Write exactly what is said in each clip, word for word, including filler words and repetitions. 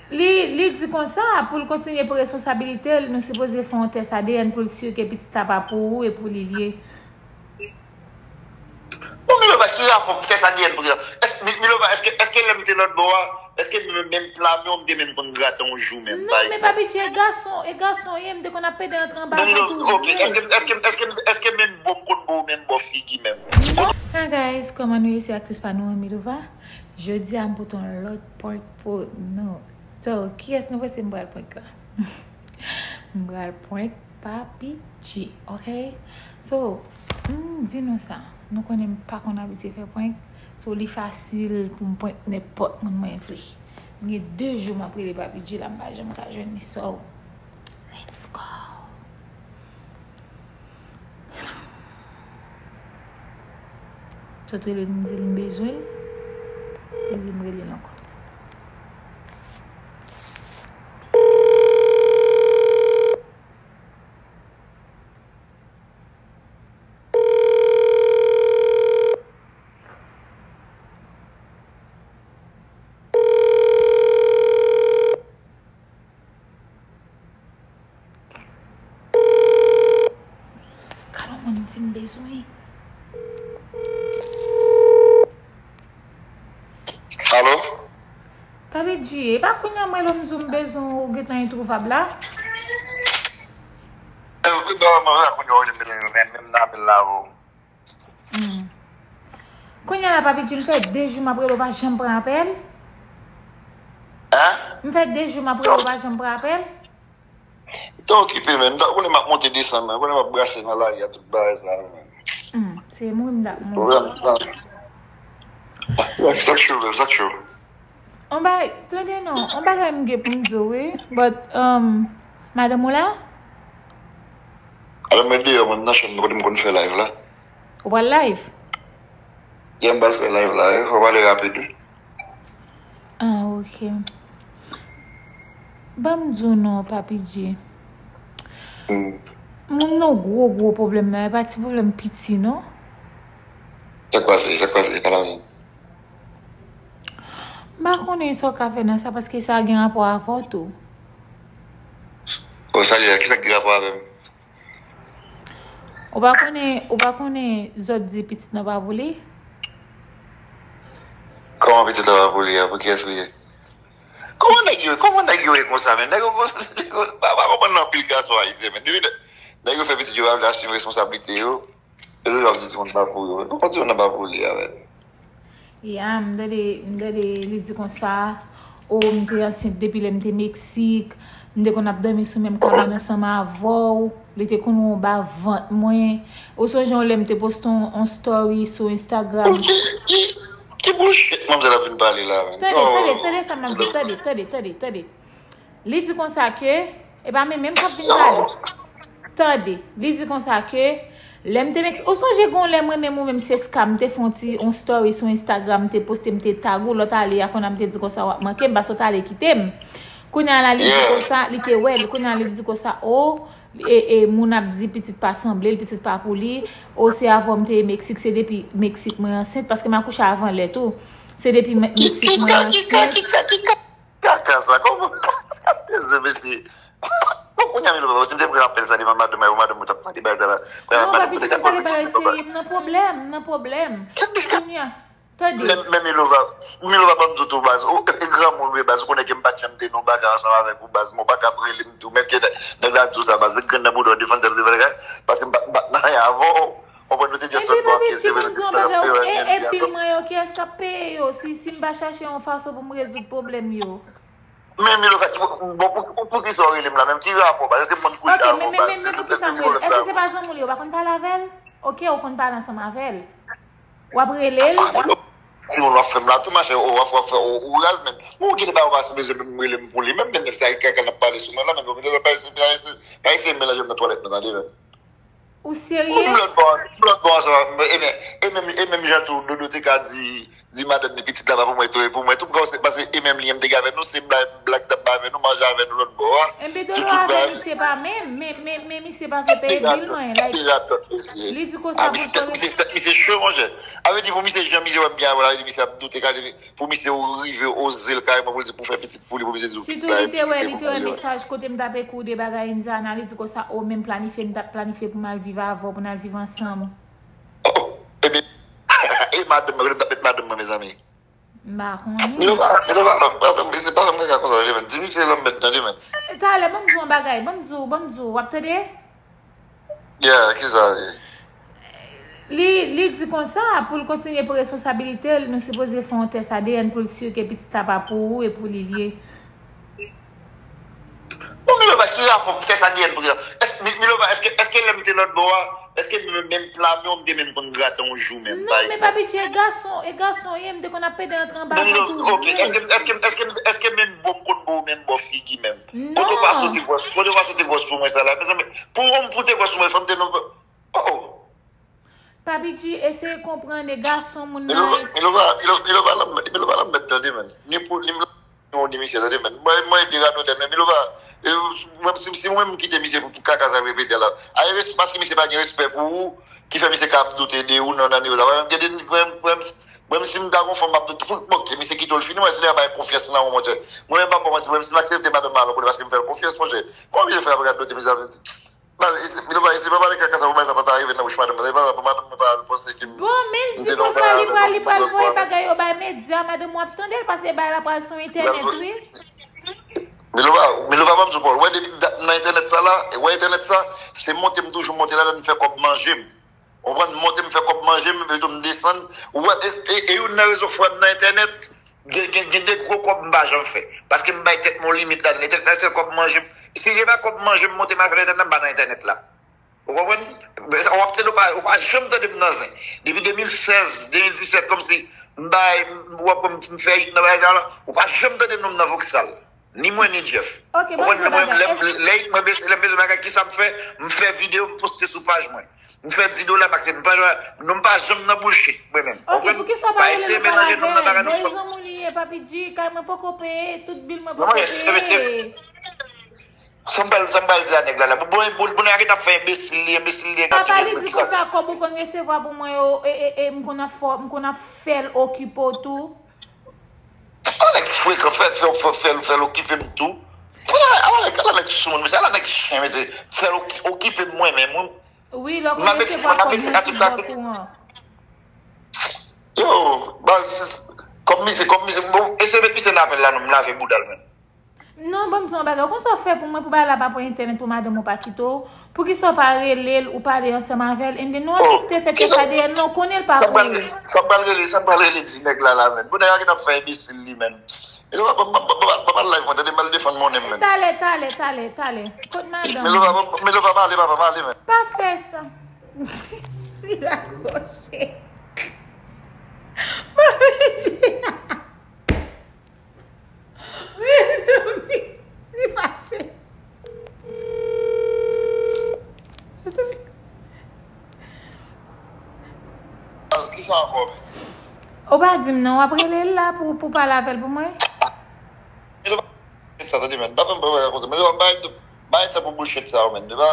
Li, li di konsa, pou l kontinye pran responsabilite l, nou sipoze fè yon tès A D N pou l si ke pitit sa pa pou ou e pou li l ye. Bon, Milova, ki rapò tès A D N pou tès? Milova, èske, èske lè m te lòt bò a, èske menm, menm pla vyann m te menm konn grate yon jou menm, pa egzanp? Non, men Papi G, e gason, e gason ye, m te konn ap pede antre anba vant ou vre. Èske, èske, èske, èske menm bò m konn ba w menm bò figi menm? Hi guys, kòman nou ye? Se aktris pa nou an, Milova. Jodi a, m pote yon lòt prank pou nou. So, kiyès nou panse m pral prank la? M pral prank Papi G, ok? So, m di nou sa, nou konnen m pa konn abitye fè prank, so li fasil pou m prank nenpòt moun mwen vle. M gen de jou m ap rele Papi G la, m pa janm ka jwenn li, so, let's go! Sot rele l, m di l m bezwen l, li di m rele l ankò. Gad on moun di m bezwen. Alo? Papi G, e pa kounye a mwen lè m di w m bezwen w, ou gentan entwouvab la? E, wi, ba, mwen, mwen, kounye a w di m bezwen, men, men m nan apèl la avè w. Hmm. Kounye a la, Papi G, m fè de jou m ap rele w, pa janm pran apèl. Hein? M fè de jou m ap rele w, pa janm pran apèl. Te okipe, men. M ta konnen m ap monte desann, men. Konnen m ap brase nan lari a, tout bagay sa yo, men. Hmm, se mouri m t ap mouri. Pwoblèm, sa. Sa k cho, sa k cho. On bagay, tande non, on bagay m gen pou m di w, wi. But, um, madanm ou la? Madanm mwen deyò, mwen nan chanm kote m konn fè live la. Ou pral live? Yeah, m pral fè live la, wi. Fò pale rapid, wi. Ah, ok. Ban m di w non, Papi G. Hmm. Moun nan gwo, gwo pwoblèm nan, e pa ti pwoblèm piti, non. Sa k pase, sa k pase, pale avè m. M pa konnen sa w ka fè nan sa, paske sa gen rapò avè w tou. Bon, sa li la, kisa ki gen rapò avè m? Ou pa konnen, ou pa konnen zòt di pitit nan pa pou li? Kòman pitit nan pa pou li a? Pou kiyès li ye? Kòman nèg yo, kòman nèg yo ye konsa, men? Nèg yo, nèg yo pa, pa konprann nan anpil gason ayisyen, men. Depi nèg yo fè pitit yo pa vle asime responsablite yo, yo toujou ap di timoun pa pou yo. Kòman timoun nan pa pou li a, men? Ya, m tande, m tande li di konsa, o, m te ansent depi lè m te Meksik, m te konn ap dòmi sou menm kabann ansanm avè w, li te konn wè w anba vant mwen. Ou sonje yon lè m te poste yon, yon story sou Instagram? Ki, ki, ki bullshit manmzèl ap vin pale la, menm? Tande, tande, tande sa m ap di, tande, tande, tande, tande. Li di konsa ke, e pa mwen menm k ap vin pale. Tande, li di konsa ke, lè m te Meksik, ou sonje gon lè mwen menm ou menm Seska, m te fè yon ti, yon story sou Instagram, m te poste, m te tag ou, lè w t ale a, kounye a m te di konsa w ap manke m, paske w t ale kite m. Kounye a la, li di konsa, li te wè l, kounye a li di konsa, o, e, e, moun ap di pitit pa sanble l, pitit pa pou li, o, se avè w m te ye Meksik, se depi Meksik mwen ansent, paske m akouche avan lè tou. Se depi Me-, Meksik mwen ansent. Kaka sa, kòman? Dezole, mesye. Bon, kounye a, Milova, si m te pran apèl sa devan madanm mwen, madanm mwen t ap pale bagay sa la. Non, Papi G, m pale bagay serye, m nan pwoblèm, m nan pwoblèm. Kounye a, tande. Men, men Milova, Milova, ban m di w tou, baz. Ou, e granmoun ou ye, baz, ou konnen ke m pa t janm te nan bagay ansanm avèk ou, baz. Men w pa ka ap rele m tou, menm ke nèg la di w sa, baz. Met grenn nan bouda w, defann tèt ou devan nèg la, paske m pa, m pa t nan anyen avè w. Konprann, nou te just sot bò anke se vre, nou te just sot anke se vre. Epi mwen yo, kiyès k ap peye yo si, si m pa chache yon fason pou m rezoud pwoblèm yo? Men Milova, bon, pou, pou, poukisa w rele m la menm? Ki rapò, baz? Èske m konn kouche avè w, baz? Èske, èske se vòlè sa? Èske se pa zanmi w li ye, ou pa konn pale avè l? Ok, ou konn pale ansanm avè l. W ap rele l? Ah, Milova, timoun w ap fè m la tou, machè, w ap, w ap fè, ou, ou raz menm. Bon, ou gen de bagay ou pa bezwen menm rele m pou li, menm, menm, menm sa, kaka n ap pale sou mwen la, menm, pa eseye, pa eseye, pa eseye melanje m nan twalèt nou, tande, menm. Ou serye? M lòt bò, m lòt bò ansanm avè m. E men, e menm, e menm jan tou, Dodo te ka di, di madanm ni pitit la pa pou mwen, tou e pou mwen. Tout bagay se pase e menm li menm te gen avè nou, se blag, blag t ap bay avè nou, manje avè nou lòt bò a. Enben dolo avè misye pa menm, men, men, men misye pa vle peye bil mwen. Like, li di konsa pou l konn. Misye cho, monchè. A vle di pou misye jan misye wè m byen avè l, a vle di misye ap doute, gade, pou misye rive oze l kareman pou l di pou fè pitit pou li, pou misye di w pitit la e pitit li pou mwen. Mesaj kote m t ap ekri w de bagay Indiana, li di konsa, o, men m planifye, m t ap planifye pou m al viv avè w, pou n al viv ansanm. Oh, ebyen, e madanm mwen, kote m t ap met madanm mwen, mezanmi? M pa konnen. Milova, Milova, non, pa fè m, se pa fè m kaka konsa, tande, men. Di misye lanmèd, tande, men. Talè, ban m di w yon bagay, ban m di w, ban m di w, w ap tande? Yeah, kisa li? Li, li di konsa, pou l kontinye pran responsabilite l, nou sipoze fè yon tès A D N pou l si ke pitit sa pa pou ou e pou li l ye. Bon, Milova, ki rapò tès A D N pou ki sa? Èske, Mi-, Milova, èske, èske lè m te lòt bò a, èske menm, menm pla men w m te menm konn grate yon jou menm, pa egzanp? Non, men Papi G, e gason, e gason ye, m te konn ap pede antre anba vant ou vre. Èske, èske, èske, èske menm bò m konn bo w menm bò figi menm? Kote w pa sote gwòs, kote w pa sote gwòs pou mwen sa la? Mezanmi, pou yon moun pou te gwòs pou mwen, fò m te non. Oh, oh. Papi G, eseye konprann, e gason moun nan ye. Milova, Milova, Milova, Milova, Milova, tande, men. Ni pou, ni m, ni misye, tande, men. Mwen, mwen, ede radotè, men Milova, e, mwen, si, si mwen m kite misye pou, pou kaka sa repete la. Ay, res-, paske misye pa gen respè pou ou, ki fè misye ka ap doute de ou nan, nan nivo sa. Mwen, mwen, mwen, mwen, si m ta gon fanm, m ap doute, pou, bon, ke misye kite w l fini, mwen, si l ap bay konfyans nan ou, monchè. Mwen, menm pa bon, mwen, si m aksepte madanm Malon, pou li, paske m fè l konfyans, monchè. Kòman misye fè ap radote, mezanmi? Milova, se pa pale kaka sa pou bagay sa pa ta rive nan bouch madanm mwen. Se pa pou madanm mwen pa al panse ke m. Bon, men l di konsa, li pral, li pral voye bagay yo bay medya, madanm w ap tande l, paske bagay la pral sou entènèt, wi. Milova, Milova, ban m di w, wè depi dat m nan entènèt sa la, e wè entènèt sa, se monte m toujou monte ladan l, m fè kòb manje m. Ou konprann, monte m fè kòb manje m, epi tou m desann. Ou wè, e, e, e youn nan rezon fwa m nan entènèt, Gen, gen, gen de gwo kòb m pa janm fè. Paske m bay tèt mwen yon limit ladan l. Entènèt la se kòb manje m. Si se pa kòb manje m monte m al fè nan entènèt la, m pa nan entènèt la. Ou konprann? W ap tande, ou pa, ou pa janm tande m nan zen. Depi de mil sèz, de mil disèt, kòmsi m bay, w ap wè m, m fè hit nan bagay sa la, ou pa janm tande non m nan Voksal. Ni mwen, ni Jeff. Ou konprann? Mwen, lè, lè hit mwen bese, lè m bezwen bagay, kisa m fè? M fè videyo, m poste sou paj mwen. M fè di dola max, m pa, non, m pa janm nan bullshit, mwen menm. Ok, poukisa w pa rele nou pale avè l? Bon, e zanmi w li ye, Papi G, kay mwen poko peye, tout bil mwen poko peye. Sa m pral, sa m pral di a nèg la la. Bon, bon, bon, nèg la ki t ap fè enbesil li, enbesil li. Papa, li di konsa, kòb ou konn resevwa pou mwen yo, e, e, e, m konn ap fè, m konn ap fè l okipe w tou. Ala nèg frekan, fè, fè, fè, fè, fè l okipe m tou. Ala, ala nèg, ala nèg soumoun, mesye, ala nèg chen, mesye, fè l oki-, okipe m mwen menm, wi. Wi, lè w konn resevwa kòb nan sou bò kouran. Yo, baz, kòm misye, kòm misye, bon, eseye met misye nan apèl la, non, m lave bouda l menm. Non, ban m di w yon bagay. Ou konn sa w fè pou mwen, pou bagay la pa pran entènèt, pou madanm ou pa kite w? Poukisa w pa rele l, ou pale ansanm avè l? And then, nou aksepte fè tès A D N, non, konnen l pa pou ou. Sa m pral rele, sa m pral rele, di nèg la la, menn. Bon, nèg la ki t ap fè enbesil li, menn. E nou pa, pa, pa, pa, pa, pa live mwen, tande, m al defann monnen m, menn. Talè, talè, talè, talè. Kot madanm? Milova, Milova, pale, papa, pale, menn. Pa fè sa. Li rakwoche. Mezanmi, li fache. Mezanmi. Kisa ankò? Ou pa di m non, w ap rele l la pou, pou pale avè l pou mwen? Milova, sa, tande, menn. Pa fè m, pa fè m konsa. Milova, bay, bay tan pou bullshit sa yo, menn. Li pa,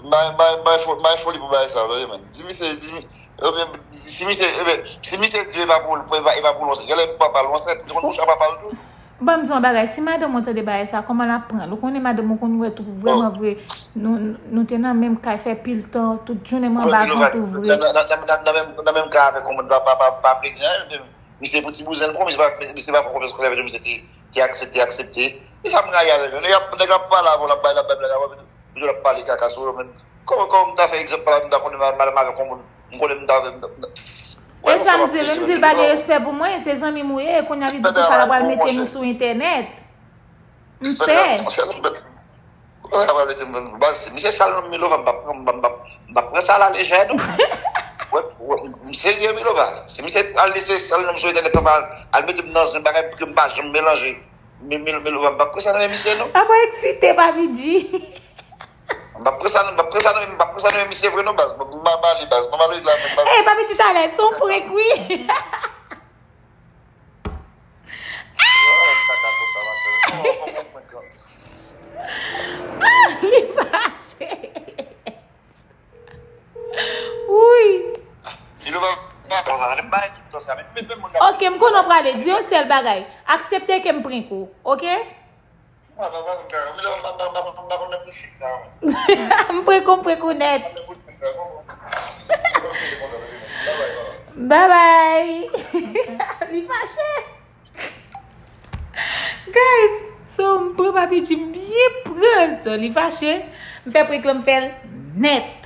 bay, bay, bay fo-, bay foli pou bay sa yo, tande, menn. Di misye, di mi-, ebyen, si misye, ebyen, si misye di e pa pou, pou, e pa, e pa pou l ansent. Genlè papa l ansent, li konn kouche ak papa l tou. Ban m di w yon bagay, si madanm ou tande bagay sa, kòman l ap pran l? Ou konnen madanm ou konn wè tou, vrèman vre, nou, nou te nan menm kay, fè pil tan, tout jounen mwen anba vant ou vre. Nan, nan, nan, nan, nan menm, nan menm kay avèk yon moun, pa, pa, pa, pa vle di anyen, men misye pou ti bouzen l pran, misye pa, misye pa pran konfyans konsa, misye te, te aksepte, aksepte. E sa m rayi avèk yo. Nèg ap, nèg ap pale avè w, l ap bay, l ap bay blag avè w, epi tou l ap pale kaka sou ou, menn. Kòman, kòman m ta fè egzanp, pale m ta konnen madanm avèk yon moun, m konnen m ta, m ta, m ta. E sa m di l, m di l pa gen respè pou mwen, se zanmi m ou ye, kounye a li di konsa l ap pral mete nou sou entènèt. M pè. Kounye a pral mete m, baz, si misye sal non m Milova, m p ap, m p ap, m p ap, m p ap pran sa la lejè, non. Wè, wè, m serye, Milova. Si misye al lese sal non m sou entènèt, papa, al mete m nan zen bagay pou ke m pa janm melanje. Mi-, Mil-, Milova, m p ap pran sa nan men misye, non. Apa eksite, Papi G. M p ap pran sa, m p ap pran sa nan men, m p ap pran sa nan men misye vre non, baz. M pa ba li, baz. M pa ba li la menm, baz. Ey, Papi G, talè, se yon prank, wi. Pale, di yon sèl bagay. Aksepte ke m prank ou, oke? M prank ou, m prank ou nèt. Babay. Li fache. Guys, so m pran Papi G, m byen pran. So li fache. M fè prank lan, m fè l nèt.